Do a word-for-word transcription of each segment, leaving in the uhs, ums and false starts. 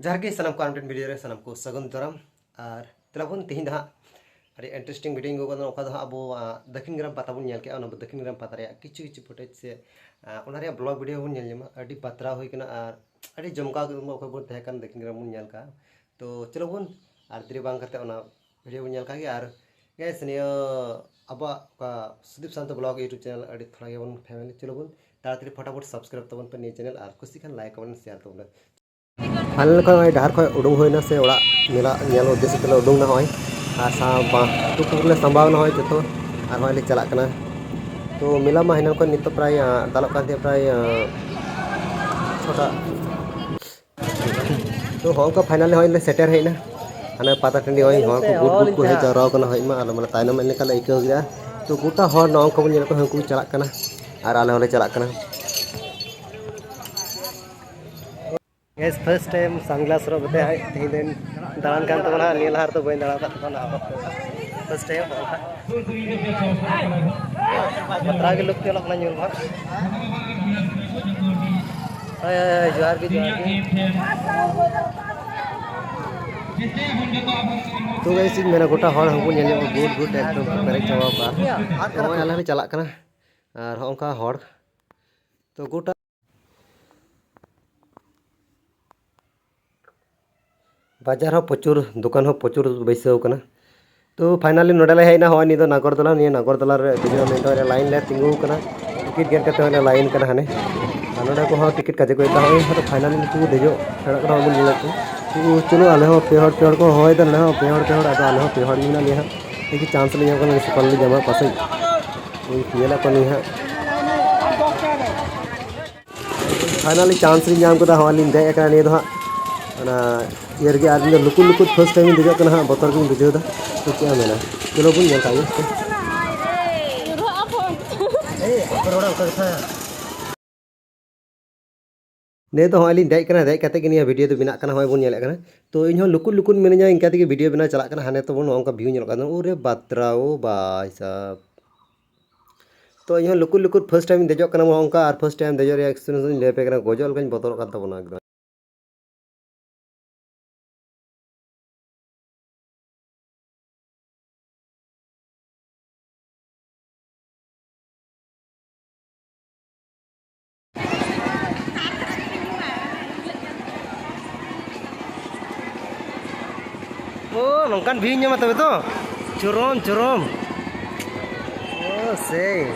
ᱡᱚᱦᱟᱨ ᱜᱮ ᱥᱟᱱᱟᱢ ᱠᱚ, ᱟᱨ ᱢᱤᱫᱴᱮᱱ video ᱨᱮ ᱥᱟᱱᱟᱢ ᱠᱚ ᱥᱟᱹᱜᱩᱱ ᱫᱟᱨᱟᱢ᱾ ᱟᱨ ᱛᱮᱞᱟ ᱵᱚᱱ ᱛᱮᱦᱮᱧ ᱫᱚ ᱦᱟᱸᱜ ᱟᱹᱰᱤ interesting video ᱤᱧ ᱟᱹᱜᱩ ᱟᱠᱟᱫᱟ᱾ ᱚᱠᱟ ᱫᱚ ᱦᱟᱸᱜ ᱟᱵᱚ, ᱟ, ᱫᱚᱠᱠᱷᱤᱱ ᱜᱨᱟᱢ ᱯᱟᱛᱟ ᱵᱚᱱ ᱧᱮᱞ ᱠᱮᱜᱼᱟ, ᱚᱱᱟ ᱫᱚᱠᱠᱷᱤᱱ ᱜᱨᱟᱢ ᱯᱟᱛᱟ ᱨᱮᱭᱟᱜ ᱠᱤᱪᱷᱩ ᱠᱤᱪᱷᱩ footage ᱥᱮ, ᱟ, ᱚᱱᱟ ᱨᱮᱭᱟᱜ vlog video ᱵᱚᱱ ᱧᱮᱞ ᱧᱟᱢᱟ᱾ ᱟᱹᱰᱤ ᱵᱟᱛᱨᱟᱣ ᱦᱩᱭ ᱠᱟᱱᱟ ᱟᱨ ᱟᱹᱰᱤ ᱡᱚᱢᱠᱟᱣ ᱜᱮ ᱚᱠᱚᱭ ᱵᱚᱱ ᱛᱟᱦᱮᱸ ᱠᱟᱱ ᱫᱚᱠᱠᱷᱤᱱ ᱜᱨᱟᱢ ᱵᱚᱱ ᱧᱮᱞ ᱠᱟᱜᱼᱟ᱾ ᱛᱚ ᱪᱚᱞᱚ ᱵᱚᱱ ᱟᱨ ᱫᱮᱨᱤ ᱵᱟᱝ ᱠᱟᱛᱮ ᱚᱱᱟ video ᱵᱚᱱ ᱧᱮᱞ ᱠᱟᱜ ᱜᱮ᱾ ᱟᱨ guys, ᱱᱤᱭᱟᱹ ᱟᱵᱚᱣᱟᱜ ᱚᱠᱟ ᱥᱩᱫᱤᱯ ᱥᱟᱱᱛᱚ vlog YouTube channel ᱟᱹᱰᱤ ᱛᱷᱚᱲᱟ ᱜᱮᱵᱚᱱ family, ᱪᱚᱞᱚ ᱵᱚᱱ ᱛᱟᱲᱟᱛᱟᱲᱤ ᱯᱷᱚᱴᱟᱯᱷᱚᱴ subscribe ᱛᱟᱵᱚᱱ ᱯᱮ ᱱᱤᱭᱟᱹ channel, ᱟᱨ ᱠᱩᱥᱤ ᱠᱷᱟᱱ like, comment, share ᱛᱟᱵᱚᱱ ᱯᱮ᱾ Final ᱠᱷᱚᱱ ᱱᱚᱜᱼᱚᱭ ᱰᱟᱦᱟᱨ ᱠᱷᱚᱱ ᱩᱰᱩᱝ ᱦᱩᱭᱱᱟ, ᱥᱮ ᱚᱲᱟᱜ ᱢᱮᱞᱟ ᱧᱮᱞ ᱩᱫᱽᱫᱮᱥᱥᱚ ᱛᱮᱞᱮ ᱩᱰᱩᱝ ᱱᱟ ᱱᱚᱜᱼᱚᱭ᱾ ᱟᱨ ᱥᱟᱶ ᱵᱟ-, ᱴᱩᱠ ᱴᱩᱠ ᱞᱮ ᱥᱟᱢᱵᱟᱣ ᱱᱟ ᱱᱚᱜᱼᱚᱭ ᱡᱚᱛᱚ, ᱟᱨ ᱱᱚᱜᱼᱚᱭ ᱞᱮ ᱪᱟᱞᱟᱜ ᱠᱟᱱᱟ᱾ ᱛᱚ ᱢᱮᱞᱟ ᱢᱟ ᱦᱮᱱᱟᱝ ᱠᱷᱚᱱ ᱱᱤᱛᱚᱜ ᱯᱨᱟᱭ, ᱟᱸ, ᱫᱟᱞᱚᱜ ᱠᱟᱱ ᱛᱟᱦᱮᱸᱫ ᱯᱨᱟᱭ, ᱟᱸ, ᱪᱷᱚᱴᱟ᱾ ᱛᱚ ᱦᱚᱸᱜᱼᱚ ᱱᱚᱝᱠᱟ finally ᱱᱚᱜᱼᱚᱭ ᱞᱮ ᱥᱮᱴᱮᱨ ᱦᱮᱡ ᱮᱱᱟ ᱦᱟᱱᱮ ᱯᱟᱛᱟ ᱴᱟᱺᱰᱤ᱾ ᱱᱚᱜᱼᱚᱭ ᱦᱚᱲ ᱠᱚ ᱜᱩᱴ ᱜᱩᱴ ᱠᱚ ᱦᱮᱡ ᱡᱟᱣᱨᱟ ᱠᱟᱱᱟ, ᱦᱚᱭ ᱢᱟ ᱟᱞᱮ ᱢᱟᱱᱮ ᱛᱟᱭᱱᱚᱢ ᱦᱮᱡ ᱞᱮᱠᱟ ᱞᱮ ᱟᱹᱭᱠᱟᱹᱣ ᱠᱮᱫᱟ᱾ ᱛᱚ ᱜᱚᱴᱟ ᱦᱚᱲ ᱱᱚᱜᱼᱚ ᱱᱚᱝᱠᱟ ᱵᱚᱱ ᱧᱮᱞ ᱠᱚᱣᱟ, ᱩᱱᱠᱩ ᱠᱚ ᱪᱟᱞᱟᱜ ᱠᱟᱱᱟ ᱟᱨ ᱟᱞᱮ ᱦᱚᱸᱞᱮ ᱪᱟᱞᱟᱜ ᱠᱟᱱᱟ᱾ Guys, first time sunglass ᱦᱚᱨᱚᱜ ᱠᱟᱛᱮ ᱦᱟᱸᱜ ᱛᱮᱦᱮᱧ ᱫᱚᱧ ᱫᱟᱬᱟᱱ ᱠᱟᱱ ᱛᱟᱵᱚᱱᱟ᱾ ᱱᱤᱭᱟᱹ ᱞᱟᱦᱟ ᱨᱮᱫᱚ ᱵᱟᱹᱧ ᱫᱟᱬᱟ ᱟᱠᱟᱫ ᱛᱟᱵᱚᱱᱟ᱾ First time ᱦᱚᱸᱜᱼᱚ ᱱᱚᱝᱠᱟ᱾ ᱵᱟᱛᱨᱟᱣ ᱜᱮ look ᱧᱮᱞᱚᱜ ᱠᱟᱱᱟ ᱧᱩᱨ ᱢᱟ᱾ ᱦᱳᱭ, ᱦᱳᱭ, ᱦᱳᱭ, ᱡᱚᱦᱟᱨ ᱜᱮ, ᱡᱚᱦᱟᱨ ᱜᱮ᱾ ᱛᱚ guys, ᱤᱧ ᱢᱮᱱᱟ ᱜᱚᱴᱟ ᱦᱚᱲ ᱦᱚᱸᱠᱚ ᱧᱮᱞ ᱧᱚᱜ ᱠᱚᱣᱟ, ᱜᱩᱴ ᱜᱩᱴ ᱮᱠᱫᱚᱢ ᱠᱚ ᱯᱮᱨᱮᱡ ᱪᱟᱵᱟ ᱠᱚᱣᱟ᱾ ᱱᱚᱜᱼᱚᱭ ᱟᱞᱮ ᱦᱚᱸᱞᱮ ᱪᱟᱞᱟᱜ ᱠᱟᱱᱟ᱾ ᱟᱨ ᱦᱚᱸᱜᱼᱚ ᱱᱚᱝᱠᱟ ᱦᱚᱲ᱾ ᱛᱚ ᱜᱚᱴᱟ ᱵᱟᱡᱟᱨ ᱦᱚᱸ ᱯᱨᱚᱪᱩᱨ, ᱫᱚᱠᱟᱱ ᱦᱚᱸ ᱯᱨᱚᱪᱩᱨ ᱵᱟᱹᱭᱥᱟᱹᱣ ᱠᱟᱱᱟ᱾ ᱛᱚ finally ᱱᱚᱰᱮ ᱞᱮ ᱦᱮᱡ ᱮᱱᱟ᱾ ᱦᱚᱸᱜᱼᱚᱭ ᱱᱤᱭᱟᱹ ᱫᱚ ᱱᱟᱜᱚᱨᱫᱚᱞᱟ, ᱱᱤᱭᱟᱹ ᱱᱟᱜᱚᱨᱫᱚᱞᱟ ᱨᱮ ᱫᱮᱡᱚᱜ ᱢᱮᱱᱛᱮ ᱦᱚᱸᱜᱼᱚᱭ ᱞᱮ line ᱞᱮ ᱛᱤᱸᱜᱩ ᱟᱠᱟᱱᱟ᱾ Ticket ᱜᱮᱫ ᱠᱟᱛᱮ ᱦᱚᱸᱜᱼᱚᱭ ᱞᱮ line ᱠᱟᱱᱟ ᱦᱟᱱᱮ᱾ ᱟᱨ ᱱᱚᱰᱮ ᱠᱚᱦᱚᱸ ticket ᱠᱟᱡᱮ ᱠᱚ ᱮᱫᱟ᱾ ᱦᱚᱸᱜᱼᱚᱭ ᱟᱫᱚ finally ᱱᱩᱠᱩ ᱠᱚ ᱫᱮᱡᱚᱜ ᱥᱮᱱᱚᱜ ᱠᱟᱱᱟ, ᱵᱚᱱ ᱧᱮᱞᱮᱫ ᱠᱚ᱾ ᱛᱚ ᱪᱚᱞᱚ ᱟᱞᱮ ᱦᱚᱸ ᱯᱮ ᱦᱚᱲ, ᱯᱮ ᱦᱚᱲ ᱠᱚ ᱦᱚᱦᱚᱭᱮᱫᱟ, ᱱᱚᱰᱮ ᱦᱚᱸ ᱯᱮ ᱦᱚᱲ, ᱯᱮ ᱦᱚᱲ, ᱟᱫᱚ ᱟᱞᱮ ᱦᱚᱸ ᱯᱮ ᱦᱚᱲ ᱜᱮ ᱢᱮᱱᱟᱜ ᱞᱮᱭᱟ ᱦᱟᱸᱜ᱾ ᱫᱮᱠᱷᱤ chance ᱞᱮ ᱧᱟᱢ ᱠᱷᱟᱱ ᱥᱚᱠᱟᱞ ᱞᱮ ᱧᱟᱢᱟ ᱯᱟᱥᱮᱡ᱾ ᱧᱮᱞᱮᱫ ᱠᱚᱣᱟ ᱱᱩᱭ ᱦᱟᱸᱜ᱾ Finally chance ᱞᱤᱧ ᱧᱟᱢ ᱠᱮᱫᱟ, ᱦᱚᱸᱜᱼᱚᱭ ᱞᱤᱧ ᱫᱮᱡ ᱟᱠᱟᱱᱟ ᱱᱤᱭᱟᱹ ᱫᱚ ᱦᱟᱸᱜ᱾ ᱚᱱᱟ ᱤᱭᱟᱹ ᱨᱮᱜᱮ, ᱟᱨ ᱤᱧ ᱫᱚ ᱞᱩᱠᱩ ᱞᱩᱠᱩ first time ᱤᱧ ᱫᱮᱡᱚᱜ ᱠᱟᱱᱟ ᱦᱟᱸᱜ, ᱵᱚᱛᱚᱨ ᱜᱤᱧ ᱵᱩᱡᱷᱟᱹᱣ ᱮᱫᱟ᱾ ᱛᱚ ᱪᱮᱫ ᱮᱢ ᱢᱮᱱᱟ, ᱪᱚᱞᱚ ᱵᱚᱱ ᱧᱮᱞ ᱠᱟᱜ ᱜᱮ᱾ ᱱᱤᱭᱟᱹ ᱫᱚ ᱦᱚᱸᱜᱼᱚᱭ ᱞᱤᱧ ᱫᱮᱡ ᱠᱟᱱᱟ, ᱫᱮᱡ ᱠᱟᱛᱮ ᱜᱮ ᱱᱤᱭᱟᱹ video ᱫᱚ ᱵᱮᱱᱟᱜ ᱠᱟᱱᱟ, ᱦᱚᱸᱜᱼᱚᱭ ᱵᱚᱱ ᱧᱮᱞᱮᱫ ᱠᱟᱱᱟ᱾ ᱛᱚ ᱤᱧ ᱦᱚᱸ ᱞᱩᱠᱩ ᱞᱩᱠᱩ ᱢᱤᱱᱟᱹᱧᱟ, ᱤᱱᱠᱟ ᱛᱮᱜᱮ video ᱵᱮᱱᱟᱣ ᱪᱟᱞᱟᱜ ᱠᱟᱱᱟ᱾ ᱦᱟᱱᱮ ᱛᱟᱵᱚᱱ ᱱᱚᱜᱼᱚ ᱱᱚᱝᱠᱟ view ᱧᱮᱞᱚᱜ ᱠᱟᱱᱟ, ᱳᱨᱮ ᱵᱟᱛᱨᱟᱣ ᱵᱷᱟᱭ ᱥᱟᱵ᱾ ᱛᱚ ᱤᱧ ᱦᱚᱸ ᱞᱩᱠᱩ ᱞᱩᱠᱩ first time ᱤᱧ ᱫᱮᱡᱚᱜ ᱠᱟᱱᱟ ᱦᱚᱸᱜᱼᱚ ᱱᱚᱝᱠᱟ, ᱟᱨ first time ᱫᱮᱡᱚᱜ ᱨᱮᱭᱟᱜ experience ᱤᱧ ᱞᱟᱹᱭ ᱟᱯᱮ ᱠᱟᱱᱟ, ᱜᱚᱡᱚᱜ ᱞᱮᱠᱟᱧ ᱵᱚᱛᱚᱨᱚᱜ ᱠᱟᱱ ᱛᱟᱵᱚᱱᱟ ᱮᱠᱫᱚᱢ᱾ ᱳ, ᱱᱚᱝᱠᱟᱱ view ᱧᱟᱢᱟ ᱛᱚᱵᱮ ᱛᱚ᱾ ᱪᱚᱨᱚᱢ, ᱪᱚᱨᱚᱢ᱾ ᱳ, ᱥᱮᱭ᱾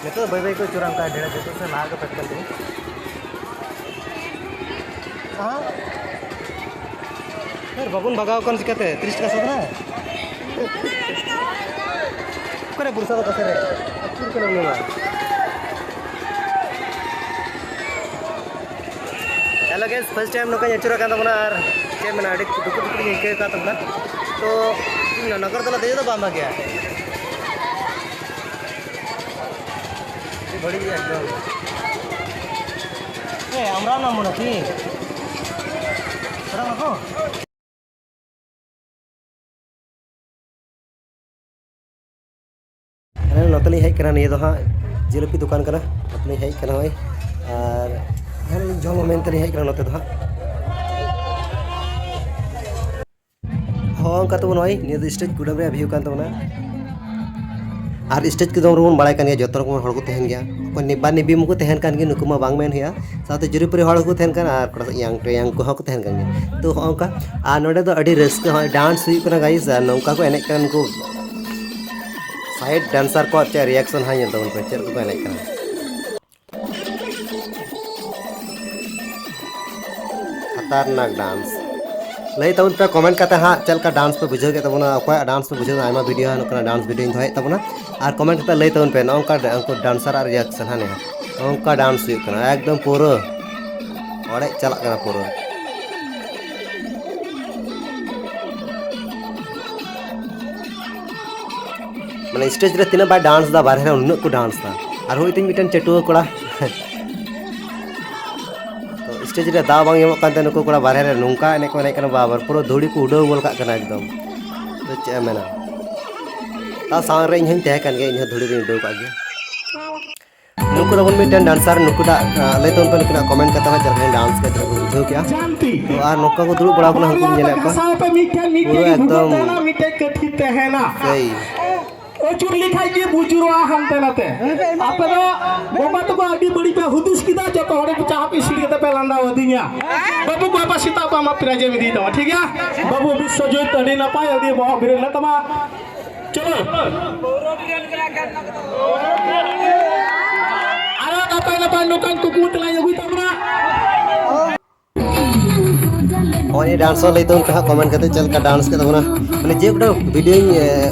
ᱱᱤᱛᱚᱜ ᱵᱟᱹᱭ ᱵᱟᱹᱭ ᱠᱚ ᱟᱹᱪᱩᱨᱟ, ᱚᱱᱠᱟ ᱰᱷᱮᱨ ᱡᱚᱛᱚ ᱥᱮ ᱞᱟᱦᱟ ᱜᱮ ᱯᱮᱴᱠᱟᱱ ᱛᱤᱧ᱾ ᱦᱮᱸ? ᱯᱷᱤᱨ ᱵᱟᱵᱚᱱ ᱵᱷᱟᱜᱟᱣ ᱠᱟᱱ ᱪᱤᱠᱟᱹᱛᱮ? ᱛᱤᱨᱤᱥ ᱴᱟᱠᱟ ᱥᱟᱫᱷᱱᱟ? ᱚᱠᱟᱨᱮ ᱵᱚᱨᱥᱟ ᱫᱚ ᱚᱠᱟ ᱥᱮᱫ ᱨᱮ? ᱟᱹᱪᱩᱨ ᱠᱟᱱᱟ ᱩᱱᱤ ᱢᱟ᱾ Hello guys, first time ᱱᱚᱝᱠᱟᱧ ᱟᱹᱪᱩᱨ ᱟᱠᱟᱱ ᱛᱟᱵᱚᱱᱟ ᱟᱨ ᱪᱮᱫ ᱢᱮᱱᱟ, ᱟᱹᱰᱤ ᱫᱩᱠᱩ ᱫᱩᱠᱩ ᱞᱤᱧ ᱟᱹᱭᱠᱟᱹᱣ ᱟᱠᱟᱫ ᱛᱟᱵᱚᱱᱟ᱾ ᱛᱚ ᱱᱟᱜᱟᱨ ᱫᱚᱞᱟ ᱫᱮᱡᱚᱜ ᱫᱚ ᱵᱟᱝ ᱵᱷᱟᱜᱮᱭᱟ᱾ ᱵᱟᱹᱲᱤᱡ ᱜᱮᱭᱟ ᱮᱠᱫᱚᱢ᱾ ᱮ, ᱟᱢᱨᱟ ᱱᱟᱢ ᱢᱚᱱᱮ ᱠᱤ? ᱥᱟᱨᱟ ᱱᱟᱠᱚ? ᱦᱮᱸ, ᱱᱚᱛᱮ ᱞᱤᱧ ᱦᱮᱡ ᱠᱟᱱᱟ, ᱱᱤᱭᱟᱹ ᱫᱚ ᱦᱟᱸᱜ ᱡᱤᱞᱟᱹᱯᱤ ᱫᱚᱠᱟᱱ ᱠᱟᱱᱟ᱾ ᱱᱚᱛᱮ ᱞᱤᱧ ᱦᱮᱡ ᱠᱟᱱᱟ ᱱᱚᱜᱼᱚᱭ, ᱟᱨ ᱡᱟᱦᱟᱸ ᱞᱤᱧ ᱡᱚᱢᱟ ᱢᱮᱱᱛᱮ ᱞᱤᱧ ᱦᱮᱡ ᱠᱟᱱᱟ ᱱᱚᱛᱮ ᱫᱚ ᱦᱟᱸᱜ᱾ ᱦᱚᱸ, ᱚᱱᱠᱟ ᱛᱟᱵᱚ ᱱᱚᱜᱼᱚᱭ ᱱᱤᱭᱟᱹ ᱫᱚ stage ᱠᱩᱰᱟᱹᱢ ᱨᱮᱭᱟᱜ view ᱠᱟᱱ ᱛᱟᱵᱚᱱᱟ᱾ ᱟᱨ stage ᱠᱩᱰᱟᱹᱢ ᱨᱮᱵᱚᱱ ᱵᱟᱲᱟᱭ ᱠᱟᱱ ᱜᱮᱭᱟ, ᱡᱚᱛᱚ ᱨᱚᱠᱚᱢ ᱦᱚᱲ ᱠᱚ ᱛᱟᱦᱮᱱ ᱜᱮᱭᱟ᱾ ᱚᱠᱚᱭ ᱱᱤᱵᱟ ᱱᱤᱵᱤ ᱢᱟᱠᱚ ᱛᱟᱦᱮᱱ ᱠᱟᱱ ᱜᱮ, ᱱᱩᱠᱩ ᱢᱟ ᱵᱟᱝ ᱢᱮᱱ ᱦᱩᱭᱩᱜᱼᱟ᱾ ᱥᱟᱶᱛᱮ ᱡᱩᱨᱤᱯᱩᱨᱤ ᱦᱚᱲ ᱦᱚᱸᱠᱚ ᱛᱟᱦᱮᱱ ᱠᱟᱱᱟ ᱟᱨ ᱠᱚᱲᱟ ᱥᱮᱫ ᱭᱟᱝ ᱴᱩ ᱭᱟᱝ ᱠᱚᱦᱚᱸ ᱠᱚ ᱛᱟᱦᱮᱱ ᱠᱟᱱ ᱜᱮᱭᱟ᱾ ᱛᱚ, ᱦᱚᱸᱜᱼᱚ ᱱᱚᱝᱠᱟ᱾ ᱟᱨ ᱱᱚᱰᱮ ᱫᱚ ᱟᱹᱰᱤ ᱨᱟᱹᱥᱠᱟᱹ, ᱦᱚᱸᱜᱼᱚᱭ dance ᱦᱩᱭᱩᱜ ᱠᱟᱱᱟ guys, ᱟᱨ ᱱᱚᱝᱠᱟ ᱠᱚ ᱮᱱᱮᱡ ᱠᱟᱱᱟ ᱱᱩᱠᱩ side dancer ᱠᱚᱣᱟᱜ ᱪᱮᱫ reaction ᱦᱟᱸᱜ ᱧᱮᱞ ᱛᱟᱵᱚᱱ ᱯᱮ, ᱪᱮᱫ ᱞᱮᱠᱟ ᱠᱚ ᱮᱱᱮᱡ ᱠᱟᱱᱟ᱾ ᱠᱷᱟᱛᱟᱨᱱᱟᱠ dance᱾ ᱞᱟᱹᱭ ᱛᱟᱵᱚᱱ ᱯᱮ comment ᱠᱟᱛᱮ ᱦᱟᱸᱜ, ᱪᱮᱫ ᱞᱮᱠᱟ dance ᱯᱮ ᱵᱩᱡᱷᱟᱹᱣ ᱠᱮᱫ ᱛᱟᱵᱚᱱᱟ, ᱚᱠᱚᱭᱟᱜ dance ᱯᱮ ᱵᱩᱡᱷᱟᱹᱣ ᱫᱟ, ᱟᱭᱢᱟ video ᱱᱚᱝᱠᱟᱱᱟᱜ dance video ᱤᱧ ᱫᱚᱦᱚᱭᱮᱫ ᱛᱟᱵᱚᱱᱟ᱾ ᱟᱨ comment ᱠᱟᱛᱮ ᱞᱟᱹᱭ ᱛᱟᱵᱚᱱ ᱯᱮ, ᱱᱚᱜᱼᱚ ᱱᱚᱝᱠᱟ ᱩᱱᱠᱩ dancer ᱟᱜ reaction, ᱦᱟᱱᱮ ᱱᱚᱝᱠᱟ dance ᱦᱩᱭᱩᱜ ᱠᱟᱱᱟ, ᱮᱠᱫᱚᱢ ᱯᱩᱨᱟᱹ ᱚᱲᱮᱡ ᱪᱟᱞᱟᱜ ᱠᱟᱱᱟ ᱯᱩᱨᱟᱹ᱾ ᱢᱟᱱᱮ stage ᱨᱮ ᱛᱤᱱᱟᱹᱜ ᱵᱟᱭ dance ᱫᱟ, ᱵᱟᱨᱦᱮ ᱨᱮ ᱩᱱᱟᱹᱜ ᱠᱚ dance ᱫᱟ᱾ ᱟᱨ ᱦᱩᱭ ᱛᱤᱧ ᱢᱤᱫᱴᱮᱱ ᱪᱟᱹᱴᱩᱣᱟᱹ ᱠᱚᱲᱟ᱾ ᱛᱚ stage ᱨᱮ ᱫᱟᱣ ᱵᱟᱝ ᱧᱟᱢᱚᱜ ᱠᱟᱱ ᱛᱟᱦᱮᱸ, ᱱᱩᱠᱩ ᱠᱚᱲᱟ ᱵᱟᱨᱦᱮ ᱨᱮ ᱱᱚᱝᱠᱟ ᱮᱱᱮᱡ ᱠᱚ ᱮᱱᱮᱡ ᱠᱟᱱᱟ, ᱵᱟᱵᱟᱨ ᱯᱩᱨᱟᱹ ᱫᱷᱩᱲᱤ ᱠᱚ ᱩᱰᱟᱹᱣ ᱜᱚᱞ ᱠᱟᱜ ᱠᱟᱱᱟ ᱮᱠᱫᱚᱢ᱾ ᱛᱚ ᱪᱮᱫ ᱮᱢ ᱢᱮᱱᱟ, ᱛᱟᱣ ᱥᱟᱶ ᱨᱮ ᱤᱧ ᱦᱚᱸᱧ ᱛᱟᱦᱮᱸ ᱠᱟᱱ ᱜᱮᱭᱟ, ᱤᱧ ᱦᱚᱸ ᱫᱷᱩᱲᱤ ᱨᱤᱧ ᱩᱰᱟᱹᱣ ᱠᱟᱜ ᱜᱮᱭᱟ᱾ ᱱᱩᱠᱩ ᱛᱟᱵᱚᱱ ᱢᱤᱫᱴᱮᱱ dancer, ᱱᱩᱠᱩᱴᱟᱜ, ᱟᱸ, ᱞᱟᱹᱭ ᱛᱟᱵᱚᱱ ᱯᱮ ᱱᱩᱠᱤᱱᱟᱜ comment ᱠᱟᱛᱮ ᱦᱚᱸ ᱪᱮᱫ ᱞᱮᱠᱟ dance ᱠᱟᱛᱮ ᱠᱚ ᱵᱩᱡᱷᱟᱹᱣ ᱠᱮᱜᱼᱟ᱾ ᱛᱚ ᱟᱨ ᱱᱚᱝᱠᱟ ᱠᱚ ᱫᱩᱲᱩᱵ ᱵᱟᱲᱟ ᱠᱟᱱᱟ, ᱩᱱᱠᱩᱧ ᱧᱮᱞᱮᱫ ᱠᱚᱣᱟ᱾ ᱥᱟᱶᱛᱮ ᱢᱤᱫᱴᱮᱱ ᱢᱤᱫᱴᱮᱱ ᱯᱩᱨᱟᱹ ᱜᱮ ᱮᱠᱫᱚᱢ ᱵᱷᱩᱜᱟᱹᱜ ᱛᱟᱦᱮᱱᱟ, ᱢᱤᱫᱴᱮᱱ ᱠᱟᱹᱴᱷᱤ ᱛᱟᱦᱮᱱᱟ᱾ ᱥᱮᱭ᱾ ᱟᱹᱪᱩᱨ ᱞᱮᱠᱷᱟᱡ ᱜᱮ ᱵᱩᱡᱩᱨᱚᱜᱼᱟ ᱦᱟᱱᱛᱮ ᱱᱟᱛᱮ᱾ ᱟᱯᱮ ᱫᱚ ᱵᱟᱵᱟ ᱛᱟᱠᱚ ᱟᱹᱰᱤ ᱵᱟᱹᱲᱤᱡ ᱯᱮ ᱦᱩᱫᱤᱥ ᱠᱮᱫᱟ, ᱡᱚᱛᱚ ᱦᱚᱲ ᱪᱟᱯ ᱤᱥᱤᱱ ᱠᱟᱛᱮ ᱯᱮ ᱞᱟᱸᱫᱟ ᱟᱹᱫᱤᱧᱟ᱾ ᱵᱟᱹᱵᱩ ᱠᱚ ᱟᱯᱟ ᱥᱮᱛᱟᱜ ᱯᱮ ᱟᱢᱟᱜ prize ᱮᱢ ᱤᱫᱤᱭ ᱛᱟᱢᱟ, ᱴᱷᱤᱠ ᱜᱮᱭᱟ? ᱵᱟᱹᱵᱩ ᱵᱤᱥᱥᱚᱡᱤᱛ ᱟᱹᱰᱤ ᱱᱟᱯᱟᱭ, ᱟᱹᱰᱤ ᱵᱚᱦᱚᱜ ᱵᱮᱨᱮᱫ ᱞᱮᱱ ᱛᱟᱢᱟ᱾ ᱪᱚᱞᱚ᱾ ᱟᱨᱚ ᱱᱟᱯᱟᱭ ᱱᱟᱯᱟᱭ ᱱᱚᱝᱠᱟᱱ ᱠᱩᱠᱢᱩ ᱛᱮᱞᱟᱧ ᱟᱹᱜᱩᱭ ᱛᱟᱵᱚᱱᱟ᱾ ᱱᱚᱜᱼᱚᱭ dance ᱦᱚᱸ ᱞᱟᱹᱭ ᱛᱟᱵᱚᱱ ᱯᱮ ᱦᱟᱸᱜ comment ᱠᱟᱛᱮ ᱪᱮᱫ ᱞᱮᱠᱟ dance ᱠᱮᱫ ᱛᱟᱵᱚᱱᱟ᱾ ᱢᱟᱱᱮ ᱡᱮ ᱜᱚᱴᱟ video ᱧ, ᱮ,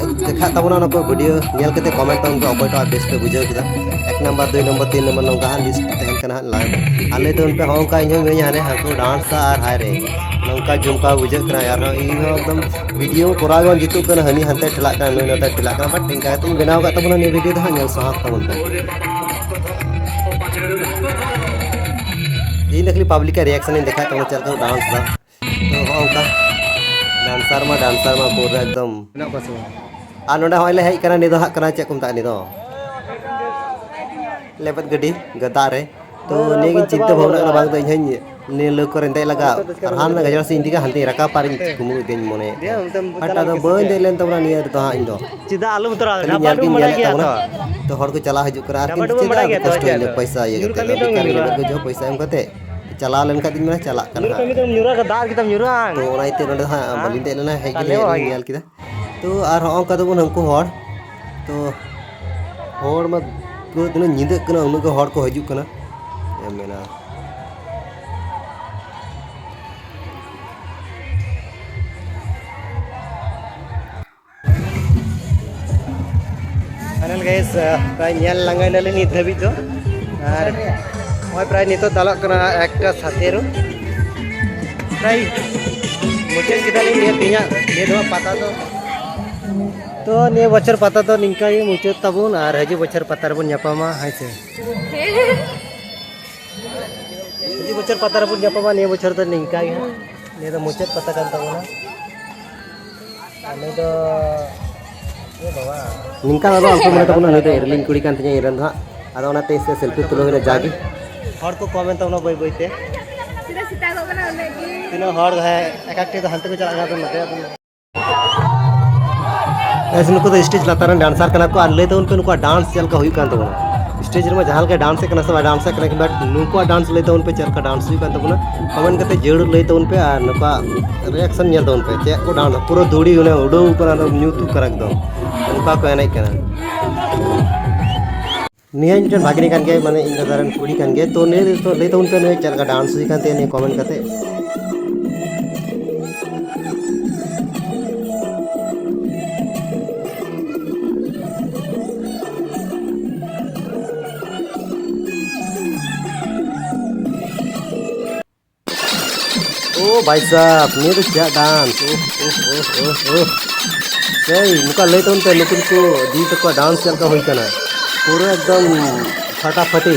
ᱫᱮᱠᱷᱟᱜ ᱛᱟᱵᱚᱱᱟ, ᱚᱱᱟ ᱠᱚ video ᱧᱮᱞ ᱠᱟᱛᱮ comment ᱛᱟᱵᱚᱱ ᱯᱮ, ᱚᱠᱚᱭᱴᱟᱜ best ᱯᱮ ᱵᱩᱡᱷᱟᱹᱣ ᱠᱮᱫᱟ᱾ ᱮᱠ number, ᱫᱩᱭ number, ᱛᱤᱱ number ᱱᱚᱝᱠᱟ ᱦᱟᱸᱜ list ᱛᱟᱦᱮᱱ ᱠᱟᱱᱟ ᱦᱟᱸᱜ live᱾ ᱟᱨ ᱞᱟᱹᱭ ᱛᱟᱵᱚᱱ ᱯᱮ ᱦᱚᱸᱜᱼᱚ ᱱᱚᱝᱠᱟ ᱤᱧ ᱦᱚᱸ ᱢᱤᱱᱟᱹᱧᱟ ᱦᱟᱱᱮ ᱦᱟᱹᱠᱩ dance ᱫᱟ ᱟᱨ ᱦᱟᱭ ᱨᱮ ᱱᱚᱝᱠᱟ ᱡᱚᱢᱠᱟᱣ ᱵᱩᱡᱷᱟᱹᱜ ᱠᱟᱱᱟ᱾ ᱟᱨᱦᱚᱸ ᱤᱧ ᱦᱚᱸ ᱮᱠᱫᱚᱢ video ᱠᱚᱨᱟᱣ ᱜᱮ ᱵᱟᱝ ᱡᱩᱛᱩᱜ ᱠᱟᱱᱟ, ᱦᱟᱹᱱᱤ ᱦᱟᱱᱛᱮ ᱴᱷᱮᱞᱟᱜ ᱠᱟᱱᱟ, ᱱᱩᱭ ᱱᱚᱛᱮ ᱴᱷᱮᱞᱟᱜ ᱠᱟᱱᱟ, but ᱤᱱᱠᱟ ᱠᱟᱛᱮ ᱤᱧ ᱵᱮᱱᱟᱣ ᱟᱠᱟᱫ ᱛᱟᱵᱚᱱᱟ ᱱᱤᱭᱟᱹ video ᱫᱚ ᱦᱟᱸᱜ, ᱧᱮᱞ ᱥᱟᱦᱟᱣ ᱛᱟᱵᱚᱱ ᱯᱮ᱾ ᱤᱧ ᱫᱚ ᱠᱷᱟᱹᱞᱤ public ᱟᱜ reaction ᱤᱧ ᱫᱮᱠᱷᱟᱣᱮᱫ ᱛᱟᱵᱚᱱᱟ, ᱪᱮᱫ ᱞᱮᱠᱟ ᱠᱚ dance ᱫᱟ᱾ ᱛᱚ ᱦᱚᱸᱜᱼᱚ ᱱᱚᱝᱠᱟ dancer ᱢᱟ dancer ᱢᱟ ᱯᱩᱨᱟᱹ ᱮᱠᱫᱚᱢ᱾ ᱢᱮᱱᱟᱜ ᱠᱚᱣᱟ ᱥᱮ ᱵᱟᱝ? ᱟᱨ ᱱᱚᱰᱮ ᱦᱚᱸᱜᱼᱚᱭ ᱞᱮ ᱦᱮᱡ ᱠᱟᱱᱟ, ᱱᱤᱭᱟᱹ ᱫᱚ ᱦᱟᱸᱜ ᱠᱟᱱᱟ ᱪᱮᱫ ᱠᱚ ᱢᱮᱛᱟᱜᱼᱟ, ᱱᱤᱭᱟᱹ ᱫᱚ ᱞᱮᱵᱮᱫ ᱜᱟᱹᱰᱤ, ᱫᱟᱜ ᱨᱮ᱾ ᱛᱚ ᱱᱤᱭᱟᱹ ᱜᱤᱧ ᱪᱤᱱᱛᱟᱹ ᱵᱷᱟᱵᱽᱱᱟ ᱠᱟᱱᱟ, ᱵᱟᱝ ᱫᱚ ᱤᱧ ᱦᱚᱸᱧ ᱱᱤᱭᱟᱹ ᱞᱟᱹᱣᱠᱟᱹ ᱨᱮᱧ ᱫᱮᱡ ᱞᱟᱜᱟ ᱟᱨ ᱦᱟᱱᱟ ᱜᱟᱡᱟᱲ ᱥᱮᱫ ᱤᱧ ᱤᱫᱤ ᱠᱟᱜᱼᱟ, ᱦᱟᱱᱛᱮᱧ ᱨᱟᱠᱟᱵᱟ ᱟᱨᱤᱧ ᱠᱩᱢᱵᱽᱲᱩ ᱤᱫᱤᱧ ᱢᱚᱱᱮᱭᱮᱫ ᱛᱟᱦᱮᱸᱫ᱾ But ᱟᱫᱚ ᱵᱟᱹᱧ ᱫᱮᱡ ᱞᱮᱱ ᱛᱟᱵᱚᱱᱟ ᱱᱤᱭᱟᱹ ᱨᱮᱫᱚ ᱦᱟᱸᱜ ᱤᱧ ᱫᱚ᱾ ᱪᱮᱫᱟᱜ ᱟᱞᱚᱢ ᱩᱛᱟᱹᱨᱟ? ᱠᱷᱟᱹᱞᱤ ᱧᱮᱞ ᱜᱤᱧ ᱧᱮᱞᱮᱫ ᱛᱟᱵᱚᱱᱟ᱾ ᱛᱚ ᱦᱚᱲ ᱠᱚ ᱪᱟᱞᱟᱣ ᱦᱤᱡᱩᱜ ᱠᱟᱱᱟ, ᱟᱨ ᱠᱤᱱᱛᱩ ᱪᱮᱫᱟᱜ ᱠᱚᱥᱴᱚ ᱤᱧ ᱫᱚ ᱯᱚᱭᱥᱟ ᱤᱭᱟᱹ ᱠᱟᱛᱮ ᱫᱚ, ᱵᱮᱠᱟᱨ ᱜᱮ ᱞᱮᱵᱮᱫ ᱜᱟᱹᱰᱤ ᱯᱚᱭᱥᱟ ᱮᱢ ᱠᱟᱛᱮ ᱪᱟᱞᱟᱣ ᱞᱮᱱᱠᱷᱟᱱ ᱫᱩᱧ ᱢᱮᱱᱟ ᱪᱟᱞᱟᱜ ᱠᱟᱱᱟ ᱦᱟᱸᱜ᱾ ᱛᱚ ᱚᱱᱟ ᱤᱭᱟᱹᱛᱮ ᱱᱚᱰᱮ ᱫᱚ ᱦᱟᱸᱜ ᱵᱟᱹᱞᱤᱧ ᱫᱮᱡ ᱞᱮᱱᱟ, ᱦᱮᱡ ᱠᱟᱛᱮ ᱞᱤᱧ ᱧᱮᱞ ᱠᱮᱫᱟ᱾ ᱛᱚ ᱟᱨ ᱦᱚᱸᱜᱼᱚ ᱱᱚᱝᱠᱟ ᱛᱟᱵᱚᱱ ᱦᱟᱹᱱᱠᱩ ᱦᱚᱲ᱾ ᱛᱚ ᱦᱚᱲ ᱢᱟ ᱯᱩᱨᱟᱹ ᱛᱤᱱᱟᱹᱜ ᱧᱤᱫᱟᱹᱜ ᱠᱟᱱᱟ, ᱩᱱᱟᱹᱜ ᱜᱮ ᱦᱚᱲ ᱠᱚ ᱦᱤᱡᱩᱜ ᱠᱟᱱᱟ᱾ ᱪᱮᱫ ᱮᱢ ᱢᱮᱱᱟ? Guys, ᱯᱨᱟᱭ ᱧᱮᱞ ᱞᱟᱸᱜᱟᱭ ᱱᱟᱞᱤᱧ ᱱᱤᱛ ᱫᱷᱟᱹᱵᱤᱡ ᱫᱚ᱾ ᱟᱨ ᱱᱚᱜᱼᱚᱭ ᱯᱨᱟᱭ ᱱᱤᱛᱚᱜ ᱫᱟᱞᱚᱜ ᱠᱟᱱᱟ ᱮᱠᱴᱟ ᱥᱟᱛᱮᱨᱚ᱾ ᱯᱨᱟᱭ ᱢᱩᱪᱟᱹᱫ ᱠᱮᱫᱟᱞᱤᱧ ᱱᱤᱭᱟᱹ ᱛᱮᱦᱮᱧᱟᱜ ᱱᱤᱭᱟᱹ ᱫᱚ ᱯᱟᱛᱟ ᱫᱚ᱾ ᱛᱚ ᱱᱤᱭᱟᱹ ᱵᱚᱪᱷᱚᱨ ᱯᱟᱛᱟ ᱫᱚ ᱱᱤᱝᱠᱟ ᱜᱮ ᱢᱩᱪᱟᱹᱫ ᱛᱟᱵᱚᱱ, ᱟᱨ ᱦᱤᱡᱩᱜ ᱵᱚᱪᱷᱚᱨ ᱯᱟᱛᱟ ᱨᱮᱵᱚᱱ ᱧᱟᱯᱟᱢᱟ, ᱦᱮᱸ ᱥᱮ? ᱦᱤᱡᱩᱜ ᱵᱚᱪᱷᱚᱨ ᱯᱟᱛᱟ ᱨᱮᱵᱚᱱ ᱧᱟᱯᱟᱢᱟ, ᱱᱤᱭᱟᱹ ᱵᱚᱪᱷᱚᱨ ᱫᱚ ᱱᱤᱝᱠᱟ ᱜᱮ ᱦᱟᱸᱜ᱾ ᱱᱤᱭᱟᱹ ᱫᱚ ᱢᱩᱪᱟᱹᱫ ᱯᱟᱛᱟ ᱠᱟᱱ ᱛᱟᱵᱚᱱᱟ᱾ ᱟᱨ ᱱᱩᱭ ᱫᱚ, ᱮ ᱵᱟᱵᱟ᱾ ᱱᱤᱝᱠᱟ ᱫᱚ ᱟᱞᱚ ᱢᱚᱱᱮ ᱛᱟᱵᱚᱱᱟ, ᱱᱩᱭ ᱫᱚ early ᱠᱩᱲᱤ ᱠᱟᱱ ᱛᱤᱧᱟᱹ ᱤᱧ ᱨᱮᱱ ᱫᱚ ᱦᱟᱸᱜ᱾ ᱟᱫᱚ ᱚᱱᱟᱛᱮ ᱤᱧ ᱥᱮ selfie ᱛᱩᱞᱟᱹᱣ ᱦᱩᱭᱱᱟ ᱡᱟᱜᱮ᱾ ᱦᱚᱲ ᱠᱚ ᱠᱚᱢ ᱮᱱ ᱛᱟᱵᱚᱱᱟ ᱵᱟᱹᱭ ᱵᱟᱹᱭ ᱛᱮ᱾ ᱛᱤᱱᱟᱹᱜ ᱥᱮᱛᱟᱜᱚᱜ ᱠᱟᱱᱟ ᱩᱱᱟᱹᱜ ᱜᱮ᱾ ᱛᱤᱱᱟᱹᱜ ᱦᱚᱲ ᱦᱮᱸ, ᱮᱠ ᱮᱠᱴᱤ ᱫᱚ ᱦᱟᱱᱛᱮ ᱠᱚ ᱪᱟᱞᱟᱜ ᱠᱟᱱᱟ, ᱱᱚᱛᱮ ᱟᱫᱚ ᱜᱟᱭᱥ, ᱱᱩᱠᱩ ᱫᱚ stage ᱞᱟᱛᱟᱨ ᱨᱮᱱ dancer ᱠᱟᱱᱟ ᱠᱚ᱾ ᱟᱨ ᱞᱟᱹᱭ ᱛᱟᱵᱚᱱ ᱯᱮ, ᱱᱩᱠᱩᱣᱟᱜ dance ᱪᱮᱫ ᱞᱮᱠᱟ ᱦᱩᱭᱩᱜ ᱠᱟᱱ ᱛᱟᱵᱚᱱᱟ? Stage ᱨᱮᱢᱟ ᱡᱟᱦᱟᱸ ᱞᱮᱠᱟ dance ᱮᱫ ᱠᱟᱱᱟ ᱥᱮ ᱵᱟᱭ dance ᱮᱫ ᱠᱟᱱᱟ, ᱠᱤᱝᱵᱟ ᱱᱩᱠᱩᱣᱟᱜ dance ᱞᱟᱹᱭ ᱛᱟᱵᱚᱱ ᱯᱮ ᱪᱮᱫ ᱞᱮᱠᱟ dance ᱦᱩᱭᱩᱜ ᱠᱟᱱ ᱛᱟᱵᱚᱱᱟ? Comment ᱠᱟᱛᱮ ᱡᱟᱹᱨᱩᱲ ᱞᱟᱹᱭ ᱛᱟᱵᱚᱱ ᱯᱮ᱾ ᱟᱨ ᱱᱩᱠᱩᱣᱟᱜ reaction ᱧᱮᱞ ᱛᱟᱵᱚᱱ ᱯᱮ, ᱪᱮᱫ ᱠᱚ dance, ᱯᱩᱨᱟᱹ ᱫᱩᱲᱤ ᱚᱱᱮ ᱩᱰᱟᱹᱣ ᱠᱟᱱᱟ, ᱮᱠᱫᱚᱢ ᱧᱩᱛᱩᱜ ᱠᱟᱱᱟ ᱮᱠᱫᱚᱢ, ᱚᱱᱠᱟ ᱠᱚ ᱮᱱᱮᱡ ᱠᱟᱱᱟ᱾ ᱱᱤᱭᱟᱹ ᱢᱤᱫᱴᱮᱱ ᱵᱷᱟᱜᱽᱱᱤ ᱠᱟᱱ ᱜᱮᱭᱟᱭ, ᱢᱟᱱᱮ ᱤᱧ ᱫᱟᱫᱟ ᱨᱮᱱ ᱠᱩᱲᱤ ᱠᱟᱱ ᱜᱮᱭᱟᱭ᱾ ᱛᱚ ᱱᱤᱭᱟᱹ ᱫᱚ ᱞᱟᱹᱭ ᱛᱟᱵᱚᱱ ᱯᱮ, ᱱᱩᱭ ᱪᱮᱫ ᱞᱮᱠᱟ dance ᱦᱩᱭ ᱠᱟᱱ ᱛᱟᱭᱟ, ᱱᱤᱭᱟᱹ comment ᱠᱟᱛᱮ᱾ ᱳ ᱵᱷᱟᱭ ᱥᱟᱵ, ᱱᱤᱭᱟᱹ ᱫᱚ ᱪᱮᱫ dance? ᱳᱦ, ᱳᱦ, ᱳᱦ, ᱳᱦ, ᱳᱦ᱾ ᱥᱮᱭ, ᱱᱚᱝᱠᱟ ᱞᱟᱹᱭ ᱛᱟᱵᱚᱱ ᱯᱮ, ᱱᱩᱠᱩ ᱱᱩᱠᱩ ᱫᱤᱫᱤ ᱛᱟᱠᱚᱣᱟᱜ dance ᱪᱮᱫ ᱞᱮᱠᱟ ᱦᱩᱭ ᱠᱟᱱᱟ? ᱯᱩᱨᱟᱹ ᱮᱠᱫᱚᱢ ᱯᱷᱟᱴᱟᱯᱷᱟᱴᱤ᱾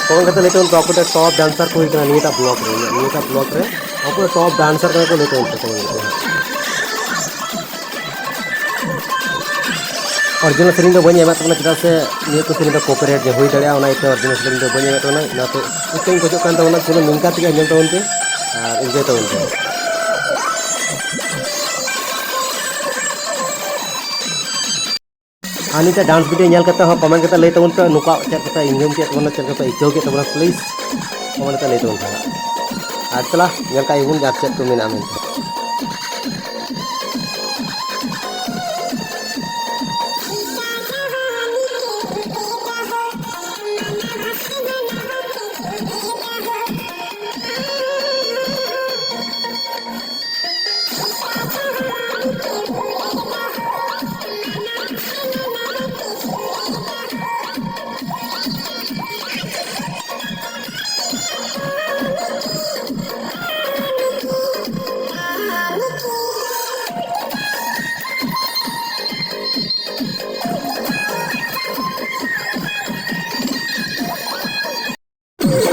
ᱠᱚᱢᱮᱱᱴ ᱠᱟᱛᱮ ᱞᱟᱹᱭ ᱛᱟᱵᱚᱱ ᱯᱮ, ᱚᱠᱚᱭ ᱴᱟᱜ top dancer ᱠᱚ ᱦᱩᱭ ᱠᱟᱱᱟ ᱱᱤᱭᱟᱹᱴᱟᱜ vlog ᱨᱮ, ᱱᱤᱭᱟᱹᱴᱟᱜ vlog ᱨᱮ ᱚᱠᱚᱭ top dancer ᱠᱟᱱᱟ ᱠᱚ, ᱞᱟᱹᱭ ᱛᱟᱵᱚᱱ ᱯᱮ ᱠᱚᱢᱮᱱᱴ ᱠᱟᱛᱮ ᱦᱟᱸᱜ᱾ Original ᱥᱮᱨᱮᱧ ᱫᱚ ᱵᱟᱹᱧ ᱮᱢᱮᱫ ᱛᱟᱵᱚᱱᱟ, ᱪᱮᱫᱟᱜ ᱥᱮ ᱱᱤᱭᱟᱹ ᱠᱚ ᱥᱮᱨᱮᱧ ᱫᱚ copyright ᱦᱩᱭ ᱫᱟᱲᱮᱭᱟᱜᱼᱟ, ᱚᱱᱟ ᱤᱭᱟᱹᱛᱮ original ᱥᱮᱨᱮᱧ ᱫᱚ ᱵᱟᱹᱧ ᱮᱢᱮᱫ ᱛᱟᱵᱚᱱᱟ᱾ ᱚᱱᱟᱛᱮ ᱤᱠᱟᱹᱧ ᱠᱷᱚᱡᱚᱜ ᱠᱟᱱ ᱛᱟᱵᱚᱱᱟ, ᱪᱚᱞᱚ ᱱᱤᱝᱠᱟ ᱛᱮᱜᱮ ᱟᱸᱡᱚᱢ ᱛᱟᱵᱚᱱ ᱯᱮ ᱟᱨ enjoy ᱛᱟᱵᱚᱱ ᱯᱮ᱾ ᱟᱨ ᱱᱤᱛᱚᱜ dance video ᱧᱮᱞ ᱠᱟᱛᱮ ᱦᱚᱸ comment ᱠᱟᱛᱮ ᱞᱟᱹᱭ ᱛᱟᱵᱚᱱ ᱯᱮ, ᱱᱚᱝᱠᱟ ᱪᱮᱫ ᱠᱟᱛᱮ ᱟᱸᱡᱚᱢ ᱠᱮᱫ ᱛᱟᱵᱚᱱᱟ, ᱪᱮᱫ ᱠᱟᱛᱮ ᱟᱹᱭᱠᱟᱹᱣ ᱠᱮᱫ ᱛᱟᱵᱚᱱᱟ, please comment ᱠᱟᱛᱮ ᱞᱟᱹᱭ ᱛᱟᱵᱚᱱ ᱯᱮ᱾ ᱟᱨ ᱪᱟᱞᱟ ᱧᱮᱞ ᱠᱟᱜ ᱜᱮᱵᱚᱱ ᱟᱨ ᱪᱮᱫ ᱠᱚ ᱢᱮᱱᱟᱜᱼᱟ ᱢᱮᱱᱛᱮ᱾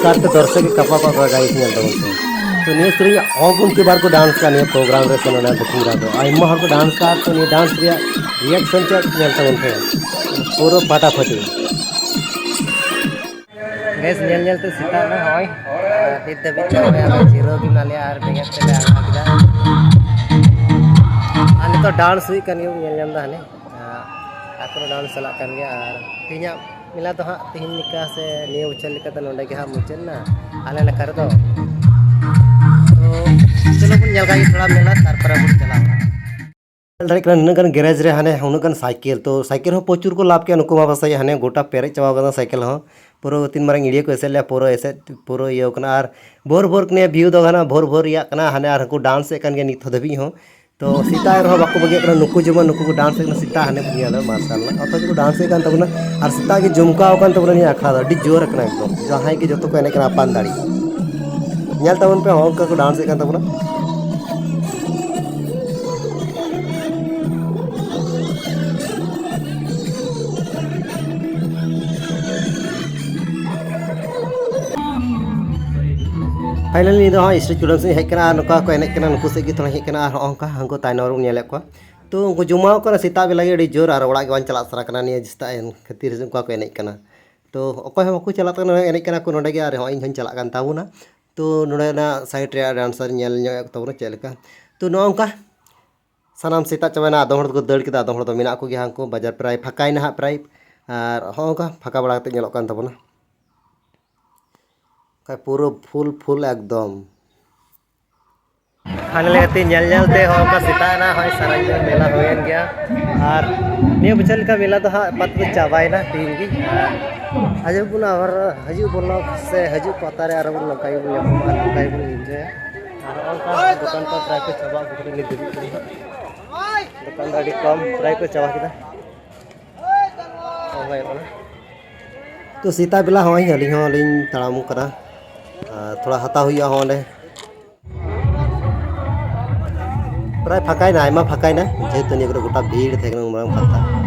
ᱠᱟᱨ ᱛᱮ ᱫᱚᱨᱥᱚᱠ ᱜᱮ ᱠᱟᱯᱟ ᱠᱚ ᱜᱟᱭᱤᱥ ᱧᱮᱞ ᱛᱟᱵᱚᱱ ᱯᱮ᱾ ᱛᱚ ᱱᱤᱭᱟᱹ ᱥᱮᱨᱮᱧ ᱚᱜᱩᱱ ᱛᱤ ᱵᱟᱨ ᱠᱚ ᱰᱟᱱᱥ ᱠᱟᱱ ᱱᱤᱭᱟᱹ ᱯᱨᱳᱜᱨᱟᱢ ᱨᱮ ᱥᱮ ᱱᱚᱰᱮ ᱫᱚᱠᱷᱤᱱ ᱨᱮ ᱫᱚ ᱟᱭᱢᱟ ᱦᱚᱲ ᱠᱚ ᱰᱟᱱᱥ ᱠᱟᱜ᱾ ᱛᱚ ᱱᱤᱭᱟᱹ ᱰᱟᱱᱥ ᱨᱮᱭᱟᱜ ᱨᱤᱭᱟᱠᱥᱚᱱ ᱪᱮᱫ ᱧᱮᱞ ᱛᱟᱵᱚᱱ ᱯᱮ᱾ ᱯᱩᱨᱟᱹ ᱯᱷᱟᱴᱟᱯᱷᱟᱴᱤ᱾ ᱵᱮᱥ ᱧᱮᱞ ᱧᱮᱞ ᱛᱮ ᱥᱮᱛᱟᱜ ᱮᱱᱟ ᱦᱚᱸᱜᱼᱚᱭ᱾ ᱟᱨ ᱱᱤᱛ ᱫᱷᱟᱹᱵᱤᱡ ᱛᱮ ᱱᱚᱜᱼᱚᱭ ᱟᱞᱮ ᱡᱤᱨᱟᱹᱣ ᱜᱮ ᱢᱮᱱᱟᱜ ᱞᱮᱭᱟ ᱟᱨ ᱵᱮᱸᱜᱮᱫ ᱛᱮᱞᱮ ᱟᱬᱜᱚ ᱠᱮᱫᱟ᱾ ᱟᱨ ᱱᱤᱛᱚᱜ ᱰᱟᱱᱥ ᱦᱩᱭᱩᱜ ᱠᱟᱱ ᱜᱮᱭᱟ, ᱧᱮᱞ ᱧᱟᱢ ᱮᱫᱟ ᱦᱟᱱᱮ᱾ ᱟᱨ ᱟᱠᱚ ᱰᱟᱱᱥ ᱪᱟᱞᱟᱜ ᱠᱟᱱ ᱜᱮᱭᱟ᱾ ᱟᱨ ᱛᱮᱦᱮᱧᱟᱜ ᱢᱮᱞᱟ ᱫᱚ ᱦᱟᱸᱜ ᱛᱮᱦᱮᱧ ᱞᱮᱠᱟ ᱥᱮ ᱱᱤᱭᱟᱹ ᱵᱚᱪᱷᱚᱨ ᱞᱮᱠᱟ ᱫᱚ ᱱᱚᱰᱮ ᱜᱮ ᱦᱟᱸᱜ ᱢᱩᱪᱟᱹᱫ ᱮᱱᱟ ᱟᱞᱮ ᱱᱟᱠᱷᱟ ᱨᱮᱫᱚ᱾ ᱛᱚ ᱪᱚᱞᱚ ᱵᱚᱱ ᱧᱮᱞ ᱠᱟᱜ ᱜᱮ ᱛᱷᱚᱲᱟ ᱢᱮᱞᱟ, ᱛᱟᱨᱯᱚᱨᱮ ᱵᱚᱱ ᱪᱟᱞᱟᱜᱼᱟ᱾ ᱧᱮᱞ ᱫᱟᱲᱮᱭᱟᱜ ᱠᱟᱱᱟ ᱱᱤᱱᱟᱹᱜ ᱜᱟᱱ ᱜᱮᱨᱮᱡᱽ ᱨᱮ ᱦᱟᱱᱮ ᱩᱱᱟᱹᱜ ᱜᱟᱱ ᱥᱟᱭᱠᱮᱞ, ᱛᱚ ᱥᱟᱭᱠᱮᱞ ᱦᱚᱸ ᱯᱨᱚᱪᱩᱨ ᱠᱚ ᱞᱟᱵᱷ ᱠᱮᱜᱼᱟ ᱱᱩᱠᱩ ᱢᱟ ᱯᱟᱥᱮᱡ ᱦᱟᱱᱮ ᱜᱚᱴᱟ ᱯᱮᱨᱮᱡ ᱪᱟᱵᱟ ᱠᱟᱱᱟ ᱥᱟᱭᱠᱮᱞ ᱦᱚᱸ᱾ ᱯᱩᱨᱟᱹ ᱛᱤᱱ ᱢᱟᱨᱟᱝ ᱤᱲᱤᱭᱟᱹ ᱠᱚ ᱮᱥᱮᱫ ᱞᱮᱜᱼᱟ, ᱯᱩᱨᱟᱹ ᱮᱥᱮᱫ ᱯᱩᱨᱟᱹ ᱤᱭᱟᱹ ᱠᱟᱱᱟ᱾ ᱟᱨ ᱵᱷᱳᱨ ᱵᱷᱳᱨ ᱱᱤᱭᱟᱹ ᱵᱷᱤᱭᱩ ᱫᱚ ᱠᱟᱱᱟ, ᱵᱷᱳᱨ ᱵᱷᱳᱨ ᱨᱮᱭᱟᱜ ᱠᱟᱱᱟ, ᱦᱟᱱᱮ ᱟᱨ ᱦᱟᱹᱱᱠᱩ ᱰᱟᱱᱥ ᱮᱫ ᱠᱟᱱ ᱜᱮᱭᱟ ᱱᱤᱛ ᱦᱚᱸ ᱫᱷᱟᱹᱵᱤᱡ ᱦᱚᱸ᱾ ᱛᱚ ᱥᱮᱛᱟᱜ ᱨᱮᱦᱚᱸ ᱵᱟᱠᱚ ᱵᱟᱹᱜᱤᱭᱟᱜ ᱠᱟᱱᱟ, ᱱᱩᱠᱩ ᱡᱮᱢᱚᱱ ᱱᱩᱠᱩ ᱠᱚ ᱰᱟᱱᱥ ᱮᱫ ᱠᱟᱱᱟ, ᱥᱮᱛᱟᱜ ᱦᱟᱱᱮ ᱵᱚᱱ ᱧᱮᱞᱟ ᱢᱟᱨᱥᱟᱞ ᱨᱮᱱᱟᱜ ᱚᱛᱷᱚᱪᱚ ᱠᱚ ᱰᱟᱱᱥ ᱮᱫ ᱠᱟᱱ ᱛᱟᱵᱚᱱᱟ᱾ ᱟᱨ ᱥᱮᱛᱟᱜ ᱜᱮ ᱡᱚᱢᱠᱟᱣ ᱟᱠᱟᱱ ᱛᱟᱵᱚᱱᱟ ᱱᱤᱭᱟᱹ ᱟᱠᱷᱲᱟ ᱫᱚ, ᱟᱹᱰᱤ ᱡᱳᱨ ᱟᱠᱟᱱᱟ ᱮᱠᱫᱚᱢ, ᱡᱟᱦᱟᱸᱭ ᱜᱮ ᱡᱚᱛᱚ ᱠᱚ ᱮᱱᱮᱡ ᱠᱟᱱᱟ ᱟᱯᱟᱱ ᱫᱟᱲᱮ᱾ ᱧᱮᱞ ᱛᱟᱵᱚᱱ ᱯᱮ, ᱦᱚᱸ ᱚᱱᱠᱟ ᱠᱚ ᱰᱟᱱᱥ ᱮᱫ ᱠᱟᱱ ᱛᱟᱵᱚᱱᱟ᱾ ᱯᱷᱟᱭᱱᱟᱞᱤ ᱱᱤᱭᱟᱹ ᱫᱚ ᱦᱚᱸ ᱥᱴᱮᱡᱽ ᱯᱨᱳᱜᱨᱟᱢ ᱥᱮᱫ ᱤᱧ ᱦᱮᱡ ᱠᱟᱱᱟ ᱟᱨ ᱱᱚᱝᱠᱟ ᱠᱚ ᱮᱱᱮᱡ ᱠᱟᱱᱟ, ᱱᱩᱠᱩ ᱥᱮᱫ ᱜᱮ ᱛᱷᱚᱲᱟᱧ ᱦᱮᱡ ᱠᱟᱱᱟ ᱟᱨ ᱦᱚᱸᱜᱼᱚ ᱱᱚᱝᱠᱟ ᱦᱟᱱᱠᱩ ᱛᱟᱭᱱᱚᱢ ᱨᱮᱵᱚᱱ ᱧᱮᱞᱮᱫ ᱠᱚᱣᱟ᱾ ᱛᱚ ᱩᱱᱠᱩ ᱡᱚᱢᱟᱣ ᱠᱟᱱᱟ ᱥᱮᱛᱟᱜ ᱵᱮᱞᱟ ᱜᱮ ᱟᱹᱰᱤ ᱡᱳᱨ ᱟᱨ ᱚᱲᱟᱜ ᱜᱮ ᱵᱟᱝ ᱪᱟᱞᱟᱜ ᱥᱟᱱᱟ ᱠᱟᱱᱟ ᱱᱤᱭᱟᱹ ᱥᱮᱛᱟᱜ ᱮᱱ ᱠᱷᱟᱹᱛᱤᱨ ᱚᱱᱠᱟ ᱠᱚ ᱮᱱᱮᱡ ᱠᱟᱱᱟ᱾ ᱛᱚ ᱚᱠᱚᱭ ᱦᱚᱸ ᱵᱟᱠᱚ ᱪᱟᱞᱟᱜ ᱠᱟᱱᱟ, ᱮᱱᱮᱡ ᱠᱟᱱᱟ ᱠᱚ ᱱᱚᱸᱰᱮ ᱜᱮ ᱟᱨ ᱦᱚᱸᱜᱼᱚᱭ ᱤᱧ ᱦᱚᱸᱧ ᱪᱟᱞᱟᱜ ᱠᱟᱱ ᱛᱟᱵᱚᱱᱟ᱾ ᱛᱚ ᱱᱚᱸᱰᱮᱱᱟᱜ ᱥᱟᱭᱤᱰ ᱨᱮᱭᱟᱜ ᱰᱟᱱᱥᱟᱨ ᱧᱮᱞ ᱧᱚᱜ ᱮᱫ ᱛᱟᱵᱚᱱᱟ ᱪᱮᱫ ᱞᱮᱠᱟ᱾ ᱛᱚ ᱱᱚᱜᱼᱚ ᱱᱚᱝᱠᱟ ᱥᱟᱱᱟᱢ ᱥᱮᱛᱟᱜ ᱪᱟᱵᱟᱭᱮᱱᱟ, ᱟᱫᱚᱢ ᱦᱚᱲ ᱫᱚᱠᱚ ᱫᱟᱹᱲ ᱠᱮᱫᱟ, ᱟᱫᱚᱢ ᱦᱚᱲ ᱫᱚ ᱢᱮᱱᱟᱜ ᱠᱚᱜᱮᱭᱟ, ᱦᱟᱱᱠᱩ ᱵᱟᱡᱟᱨ ᱯᱨᱟᱭ ᱯᱷᱟᱸᱠᱟᱭᱮᱱᱟ ᱦᱟᱸᱜ ᱯᱨᱟᱭ᱾ ᱟᱨ ᱦᱚᱸᱜᱼᱚ ᱱᱚᱝᱠᱟ ᱯᱷᱟᱸᱠᱟ ᱵᱟᱲᱟ ᱠᱟᱛᱮ ᱧᱮᱞᱚᱜ ᱠᱟᱱ ᱛᱟᱵᱚᱱᱟ᱾ ᱠᱷᱟᱡ ᱯᱩᱨᱟᱹ ᱯᱷᱩᱞ ᱯᱷᱩᱞ ᱮᱠᱫᱚᱢ᱾ ᱯᱷᱟᱭᱱᱟᱞᱤ ᱜᱟᱛᱮ ᱧᱮᱞ ᱧᱮᱞ ᱛᱮ ᱦᱚᱸ ᱚᱱᱠᱟ ᱥᱮᱛᱟᱜ ᱮᱱᱟ, ᱦᱚᱸᱜᱼᱚᱭ ᱥᱟᱨᱟᱧᱡᱤ ᱢᱮᱞᱟ ᱦᱩᱭᱮᱱ ᱜᱮᱭᱟ᱾ ᱟᱨ ᱱᱤᱭᱟᱹ ᱵᱚᱪᱷᱚᱨ ᱞᱮᱠᱟ ᱢᱮᱞᱟ ᱫᱚ ᱦᱟᱸᱜ ᱟᱯᱟᱛᱚᱛᱚ ᱪᱟᱵᱟᱭᱮᱱᱟ ᱛᱮᱦᱮᱧ ᱜᱮ᱾ ᱟᱨ ᱦᱤᱡᱩᱜ ᱵᱚᱱ ᱟᱵᱟᱨ ᱦᱤᱡᱩᱜ ᱵᱚᱞᱚᱜ ᱥᱮ ᱦᱤᱡᱩᱜ ᱯᱟᱛᱟ ᱨᱮ ᱟᱨᱚ ᱵᱚᱱ ᱱᱚᱝᱠᱟ ᱜᱮᱵᱚᱱ ᱧᱟᱯᱟᱢᱟ ᱟᱨ ᱱᱚᱝᱠᱟ ᱜᱮᱵᱚᱱ ᱮᱱᱡᱚᱭᱟ᱾ ᱟᱨ ᱦᱚᱸᱜᱼᱚ ᱱᱚᱝᱠᱟ ᱫᱚᱠᱟᱱ ᱠᱚ ᱯᱨᱟᱭ ᱠᱚ ᱪᱟᱵᱟ ᱟᱹᱜᱩ ᱠᱮᱫᱟ ᱱᱤᱛ ᱫᱷᱟᱹᱵᱤᱡ ᱛᱮ᱾ ᱫᱚᱠᱟᱱ ᱫᱚ ᱟᱹᱰᱤ ᱠᱚᱢ ᱯᱨᱟᱭ ᱠᱚ ᱪᱟᱵᱟ ᱠᱮᱫᱟ᱾ ᱦᱳᱭ, ᱚᱱᱟ᱾ ᱛᱚ ᱥᱮᱛᱟᱜ ᱵᱮᱞᱟ ᱦᱚᱸᱜᱼᱚᱭ ᱟᱹᱞᱤᱧ ᱦᱚᱸ ᱞᱤᱧ ᱛᱟᱲᱟᱢ ᱠᱟᱱᱟ᱾ ᱟᱨ ᱛᱷᱚᱲᱟ ᱦᱟᱛᱟᱣ ᱦᱩᱭᱩᱜᱼᱟ ᱦᱚᱸ ᱚᱸᱰᱮ᱾ ᱯᱨᱟᱭ ᱯᱷᱟᱸᱠᱟᱭᱮᱱᱟ, ᱟᱭᱢᱟ ᱯᱷᱟᱸᱠᱟᱭᱮᱱᱟ, ᱡᱮᱦᱮᱛᱩ ᱱᱤᱭᱟᱹ ᱠᱚᱨᱮ ᱜᱚᱴᱟ ᱵᱷᱤᱲ ᱛᱟᱦᱮᱸ ᱠᱟᱱᱟ, ᱩᱱ ᱢᱟᱨᱟᱝ ᱯᱟᱛᱟ᱾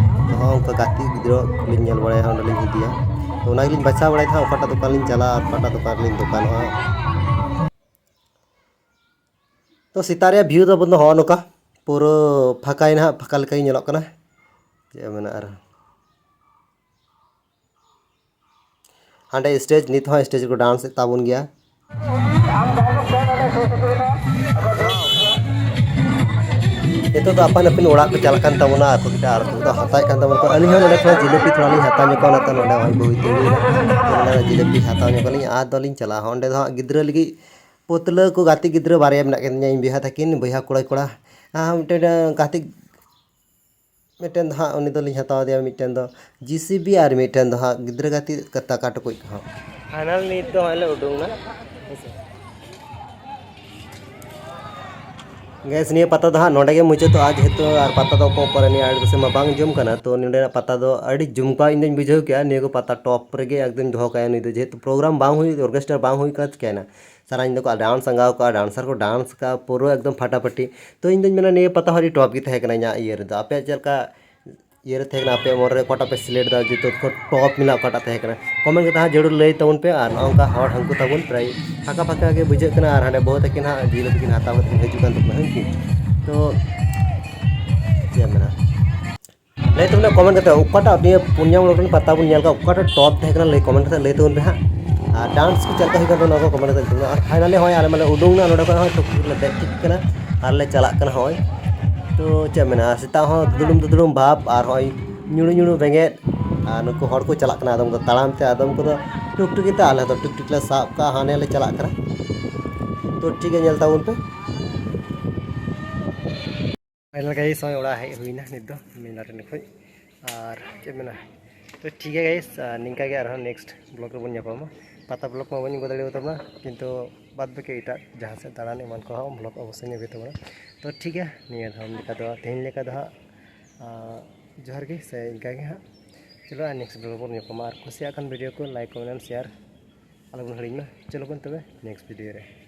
ᱛᱚ ᱦᱚᱸᱜᱼᱚ ᱱᱚᱝᱠᱟ ᱜᱟᱛᱮ ᱜᱤᱫᱽᱨᱟᱹ ᱠᱚᱞᱤᱧ ᱧᱮᱞ ᱵᱟᱲᱟᱭᱟ, ᱚᱸᱰᱮ ᱞᱤᱧ ᱤᱫᱤᱭᱟ᱾ ᱚᱱᱟ ᱜᱮᱞᱤᱧ ᱵᱟᱪᱷᱟᱣ ᱵᱟᱲᱟᱭᱮᱫᱟ ᱦᱟᱸᱜ, ᱚᱠᱟᱴᱟᱜ ᱫᱚᱠᱟᱱ ᱞᱤᱧ ᱪᱟᱞᱟᱜᱼᱟ ᱟᱨ ᱚᱠᱟᱴᱟᱜ ᱫᱚᱠᱟᱱ ᱨᱮᱞᱤᱧ ᱫᱚᱠᱟᱱᱚᱜᱼᱟ᱾ ᱛᱚ ᱥᱮᱛᱟᱜ ᱨᱮᱭᱟᱜ ᱵᱷᱤᱭᱩ ᱫᱚ ᱟᱵᱚ ᱫᱚ ᱦᱚᱸᱜᱼᱚ ᱱᱚᱝᱠᱟ ᱯᱩᱨᱟᱹ ᱯᱷᱟᱸᱠᱟᱭᱮᱱᱟ ᱦᱟᱸᱜ, ᱯᱷᱟᱸᱠᱟ ᱞᱮᱠᱟ ᱜᱮ ᱧᱮᱞᱚᱜ ᱠᱟᱱᱟ᱾ ᱪᱮᱫ ᱮᱢ ᱢᱮᱱᱟ ᱟᱨ ᱦᱟᱸᱰᱮ ᱥᱴᱮᱡᱽ, ᱱᱤᱛ ᱦᱚᱸ ᱥᱴᱮᱡᱽ ᱨᱮᱠᱚ ᱰᱟᱱᱥ ᱮᱫ ᱛᱟᱵᱚᱱ ᱜᱮᱭᱟ᱾ ᱱᱤᱛᱚᱜ ᱫᱚ ᱟᱯᱟᱱ ᱟᱹᱯᱤᱱ ᱚᱲᱟᱜ ᱠᱚ ᱪᱟᱞᱟᱜ ᱠᱟᱱ ᱛᱟᱵᱚᱱᱟ, ᱟᱠᱚ ᱠᱤᱪᱷᱩ ᱟᱨ ᱠᱚ ᱦᱟᱛᱟᱣᱮᱫ ᱠᱟᱱ ᱛᱟᱵᱚᱱᱟ᱾ ᱛᱚ ᱟᱹᱞᱤᱧ ᱦᱚᱸ ᱱᱚᱰᱮ ᱠᱷᱚᱱᱟᱜ ᱡᱤᱞᱟᱹᱯᱤ ᱛᱷᱚᱲᱟ ᱞᱤᱧ ᱦᱟᱛᱟᱣ ᱧᱚᱜ ᱠᱟᱱᱟ᱾ ᱛᱚ ᱱᱚᱰᱮ ᱦᱚᱸ ᱵᱟᱹᱦᱩᱭ ᱛᱤᱸᱜᱩᱭᱮᱱᱟ, ᱛᱚ ᱱᱚᱰᱮ ᱡᱤᱞᱟᱹᱯᱤ ᱦᱟᱛᱟᱣ ᱧᱚᱜ ᱠᱟᱱᱟᱞᱤᱧ᱾ ᱟᱨ ᱫᱚᱞᱤᱧ ᱪᱟᱞᱟᱜᱼᱟ ᱦᱚᱸ ᱚᱸᱰᱮ ᱫᱚ ᱦᱟᱸᱜ ᱜᱤᱫᱽᱨᱟᱹ ᱞᱟᱹᱜᱤᱫ ᱯᱩᱛᱞᱟᱹ ᱠᱚ ᱜᱟᱛᱮ ᱜᱤᱫᱽᱨᱟᱹ ᱵᱟᱨᱭᱟ ᱢᱮᱱᱟᱜ ᱠᱤᱱᱟ, ᱤᱧ ᱵᱚᱭᱦᱟ ᱛᱟᱹᱠᱤᱱ, ᱵᱚᱭᱦᱟ ᱠᱚᱲᱟ ᱠᱚᱲᱟ᱾ ᱟᱨ ᱢᱤᱫᱴᱮᱱ ᱜᱟᱛᱮ ᱢᱤᱫᱴᱮᱱ ᱫᱚ ᱦᱟᱸᱜ ᱩᱱᱤ ᱫᱚᱞᱤᱧ ᱦᱟᱛᱟᱣ ᱟᱫᱮᱭᱟ, ᱢᱤᱫᱴᱮᱱ ᱫᱚ ᱡᱤ ᱥᱤ ᱵᱤ ᱟᱨ ᱢᱤᱫᱴᱮᱱ ᱫᱚ ᱦᱟᱸᱜ ᱜᱤᱫᱽᱨᱟᱹ ᱜᱟᱛᱮ ᱠᱟ-, ᱴᱟᱠᱟ ᱴᱩᱠᱩᱡ ᱠᱚ ᱦᱟᱸᱜ᱾ ᱯᱷᱟᱭᱱᱟᱞ ᱱᱤᱛ ᱫᱚ ᱦᱚᱸᱜᱼᱚᱭ ᱞᱮ ᱩᱰᱩᱝ ᱱᱟ᱾ ᱜᱮᱥ, ᱱᱤᱭᱟᱹ ᱯᱟᱛᱟ ᱫᱚ ᱦᱟᱸᱜ ᱱᱚᱰᱮ ᱜᱮ ᱢᱩᱪᱟᱹᱫᱚᱜᱼᱟ, ᱡᱮᱦᱮᱛᱩ ᱟᱨ ᱯᱟᱛᱟ ᱫᱚ ᱚᱠᱚᱭ ᱠᱚᱨᱮ ᱱᱤᱭᱟᱹ ᱟᱲᱮ ᱯᱟᱥᱮ ᱢᱟ ᱵᱟᱝ ᱡᱚᱢ ᱠᱟᱱᱟ᱾ ᱛᱚ ᱱᱚᱰᱮᱱᱟᱜ ᱯᱟᱛᱟ ᱫᱚ ᱟᱹᱰᱤ ᱡᱚᱢᱠᱟᱣ ᱤᱧ ᱫᱚᱧ ᱵᱩᱡᱷᱟᱹᱣ ᱠᱮᱜᱼᱟ᱾ ᱱᱤᱭᱟᱹ ᱠᱚ ᱯᱟᱛᱟ ᱴᱚᱯ ᱨᱮᱜᱮ ᱮᱠᱫᱚᱢ ᱫᱚᱦᱚ ᱠᱟᱭᱟ ᱱᱩᱭ ᱫᱚ, ᱡᱮᱦᱮᱛᱩ ᱯᱨᱳᱜᱨᱟᱢ ᱵᱟᱝ ᱦᱩᱭ, ᱚᱨᱠᱮᱥᱴᱟᱨ ᱵᱟᱝ ᱦᱩᱭ ᱠᱟᱱᱟ, ᱪᱤᱠᱟᱹᱭᱮᱱᱟ? ᱥᱟᱨᱟ ᱧᱤᱫᱟᱹ ᱠᱚ ᱰᱟᱱᱥ ᱟᱸᱜᱟᱣ ᱠᱟᱜᱼᱟ, ᱰᱟᱱᱥᱟᱨ ᱠᱚ ᱰᱟᱱᱥ ᱠᱟᱜᱼᱟ, ᱯᱩᱨᱟᱹ ᱮᱠᱫᱚᱢ ᱯᱷᱟᱴᱟᱯᱷᱟᱴᱤ᱾ ᱛᱚ ᱤᱧ ᱫᱚᱧ ᱢᱮᱱᱟ ᱱᱤᱭᱟᱹ ᱯᱟᱛᱟ ᱦᱚᱸ ᱟᱹᱰᱤ ᱴᱚᱯ ᱜᱮ ᱛᱟᱦᱮᱸ ᱠᱟᱱᱟ ᱤᱧᱟᱹᱜ ᱤᱭᱟᱹ ᱨᱮᱫᱚ᱾ ᱟᱯᱮᱭᱟᱜ ᱪᱮᱫ ᱞᱮᱠᱟ ᱤᱭᱟᱹ ᱨᱮ ᱛᱟᱦᱮᱸ ᱠᱟᱱᱟ, ᱟᱯᱮᱭᱟᱜ ᱢᱚᱱ ᱨᱮ ᱚᱠᱟᱴᱟᱜ ᱯᱮ ᱥᱤᱞᱮᱠᱴ ᱮᱫᱟ, ᱡᱚᱛᱚ ᱠᱷᱚᱱ ᱴᱚᱯ ᱢᱮᱱᱟᱜ ᱚᱠᱟᱴᱟᱜ ᱛᱟᱦᱮᱸ ᱠᱟᱱᱟ? ᱠᱚᱢᱮᱱᱴ ᱠᱟᱛᱮ ᱦᱟᱸᱜ ᱡᱟᱹᱨᱩᱲ ᱞᱟᱹᱭ ᱛᱟᱵᱚᱱ ᱯᱮ᱾ ᱟᱨ ᱱᱚᱜᱼᱚ ᱱᱚᱝᱠᱟ ᱦᱚᱲ ᱦᱟᱹᱱᱠᱩ ᱛᱟᱵᱚᱱ ᱯᱨᱟᱭ ᱯᱷᱟᱸᱠᱟ ᱯᱷᱟᱸᱠᱟ ᱜᱮ ᱵᱩᱡᱷᱟᱹᱜ ᱠᱟᱱᱟ, ᱟᱨ ᱦᱟᱸᱰᱮ ᱵᱟᱹᱦᱩ ᱛᱟᱹᱠᱤᱱ ᱦᱟᱸᱜ ᱡᱤᱞ ᱩᱛᱩ ᱠᱤᱱ ᱦᱟᱛᱟᱣ ᱠᱟᱛᱮ ᱠᱤᱱ ᱦᱤᱡᱩᱜ ᱠᱟᱱ ᱛᱟᱵᱚᱱᱟ, ᱦᱮᱸ ᱠᱤ? ᱛᱚ ᱪᱮᱫ ᱮᱢ ᱢᱮᱱᱟ? ᱞᱟᱹᱭ ᱛᱟᱵᱚᱱᱟ ᱠᱚᱢᱮᱱᱴ ᱠᱟᱛᱮ, ᱚᱠᱟᱴᱟᱜ ᱱᱤᱭᱟᱹ ᱯᱩᱱᱭᱟ ᱢᱚᱬᱮ ᱜᱚᱴᱮᱱ ᱯᱟᱛᱟ ᱵᱚᱱ ᱧᱮᱞ ᱠᱟᱜ, ᱚᱠᱟᱴᱟᱜ ᱴᱚᱯ ᱛᱟᱦᱮᱸ ᱠᱟᱱᱟ, ᱞᱟᱹᱭ ᱠᱚᱢᱮᱱᱴ ᱠᱟᱛᱮ ᱞᱟᱹᱭ ᱛᱟᱵᱚᱱ ᱯᱮ ᱦᱟᱸᱜ᱾ ᱟᱨ ᱰᱟᱱᱥ ᱠᱚ ᱪᱮᱫ ᱞᱮᱠᱟ ᱦᱩᱭ ᱠᱟᱱ ᱛᱟᱵᱚᱱᱟ, ᱚᱱᱟ ᱠᱚ ᱠᱚᱢᱮᱱᱴ ᱠᱟᱛᱮ ᱞᱟᱹᱭ ᱛᱟᱵᱚᱱᱟ᱾ ᱟᱨ ᱯᱷᱟᱭᱱᱟᱞᱤ ᱦᱚᱸᱜᱼᱚᱭ ᱟᱞᱮ ᱢᱟᱞᱮ ᱩᱰᱩᱝ ᱮᱱᱟ, ᱱᱚᱰᱮ ᱠᱷᱚᱱ ᱦᱚᱸ ᱴᱩᱠ ᱴᱩᱠ ᱞᱮ ᱫᱮᱡ ᱴᱷᱤᱠ ᱠᱟᱱᱟ ᱟᱨ ᱞᱮ ᱪᱟᱞᱟᱜ ᱠᱟᱱᱟ ᱦᱚᱸᱜᱼᱚᱭ᱾ ᱛᱚ ᱪᱮᱫ ᱮᱢ ᱢᱮᱱᱟ, ᱥᱮᱛᱟᱜ ᱦᱚᱸ ᱫᱩᱫᱲᱩᱢ ᱫᱩᱫᱲᱩᱢ ᱵᱷᱟᱵᱽ ᱟᱨ ᱦᱚᱸᱜᱼᱚᱭ ᱧᱩᱲᱩ ᱧᱩᱲᱩ ᱵᱮᱸᱜᱮᱫ᱾ ᱟᱨ ᱱᱩᱠᱩ ᱦᱚᱲ ᱠᱚ ᱪᱟᱞᱟᱜ ᱠᱟᱱᱟ, ᱟᱫᱚᱢ ᱠᱚ ᱛᱟᱲᱟᱢ ᱛᱮ, ᱟᱫᱚᱢ ᱠᱚᱫᱚ ᱴᱩᱠ ᱴᱩᱠ ᱛᱮ, ᱟᱞᱮ ᱫᱚ ᱴᱩᱠ ᱴᱩᱠ ᱞᱮ ᱥᱟᱵ ᱠᱟᱜᱼᱟ, ᱦᱟᱸᱰᱮ ᱞᱮ ᱪᱟᱞᱟᱜ ᱠᱟᱱᱟ᱾ ᱛᱚ ᱴᱷᱤᱠ ᱜᱮᱭᱟ, ᱧᱮᱞ ᱛᱟᱵᱚᱱ ᱯᱮ᱾ ᱯᱷᱟᱭᱱᱟᱞ ᱜᱟᱭᱤᱥ, ᱱᱚᱜᱼᱚᱭ ᱚᱲᱟᱜ ᱦᱮᱡ ᱦᱩᱭᱱᱟ ᱱᱤᱛ ᱫᱚ ᱢᱮᱞᱟ ᱴᱟᱺᱰᱤ ᱠᱷᱚᱡ᱾ ᱟᱨ ᱪᱮᱫ ᱢᱮᱱᱟ, ᱛᱚ ᱴᱷᱤᱠ ᱜᱮᱭᱟ ᱜᱟᱭᱤᱥ, ᱟᱨ ᱱᱤᱝᱠᱟ ᱜᱮ ᱟᱨᱦᱚᱸ ᱱᱮᱠᱥᱴ ᱵᱞᱚᱜ ᱨᱮᱵᱚᱱ ᱧᱟᱯᱟᱢᱟ᱾ ᱯᱟᱛᱟ ᱵᱞᱚᱜ ᱢᱟ ᱵᱟᱹᱧ ᱟᱹᱜᱩ ᱫᱟᱲᱮᱭᱟᱛᱟᱵᱚᱱᱟ, ᱠᱤᱱᱛᱩ ᱵᱟᱫ ᱵᱟᱹᱠᱤ ᱮᱴᱟᱜ ᱡᱟᱦᱟᱸ ᱥᱮᱫ ᱫᱟᱬᱟᱱ ᱮᱢᱟᱱ ᱠᱚᱦᱚᱸ ᱵᱞᱚᱜ ᱚᱵᱚᱥᱥᱳᱭ ᱧᱟᱢ ᱦᱩᱭᱩᱜ ᱛᱟᱵᱚᱱᱟ᱾ ᱛᱚ ᱴᱷᱤᱠ ᱜᱮᱭᱟ, ᱱᱤᱭᱟᱹ ᱫᱷᱟᱣ ᱞᱮᱠᱟ ᱫᱚ, ᱛᱮᱦᱮᱧ ᱞᱮᱠᱟ ᱫᱚ ᱦᱟᱸᱜ, ᱟᱸ, ᱡᱚᱦᱟᱨ ᱜᱮ, ᱥᱮ ᱤᱱᱠᱟ ᱜᱮ ᱦᱟᱸᱜ᱾ ᱪᱚᱞᱚ, ᱟᱨ ᱱᱮᱠᱥᱴ ᱵᱞᱚᱜ ᱨᱮᱵᱚᱱ ᱧᱟᱯᱟᱢᱟ᱾ ᱟᱨ ᱠᱩᱥᱤᱭᱟᱜ ᱠᱷᱟᱱ ᱵᱷᱤᱰᱤᱭᱳ ᱠᱚ ᱞᱟᱭᱤᱠ, ᱠᱚᱢᱮᱱᱴ, ᱥᱮᱭᱟᱨ ᱟᱞᱚᱵᱚᱱ ᱦᱤᱲᱤᱧ ᱢᱟ᱾ ᱪᱚᱞᱚ ᱵᱚᱱ ᱛᱚᱵᱮ ᱱᱮᱠᱥᱴ ᱵᱷᱤᱰᱤᱭᱳ ᱨᱮ᱾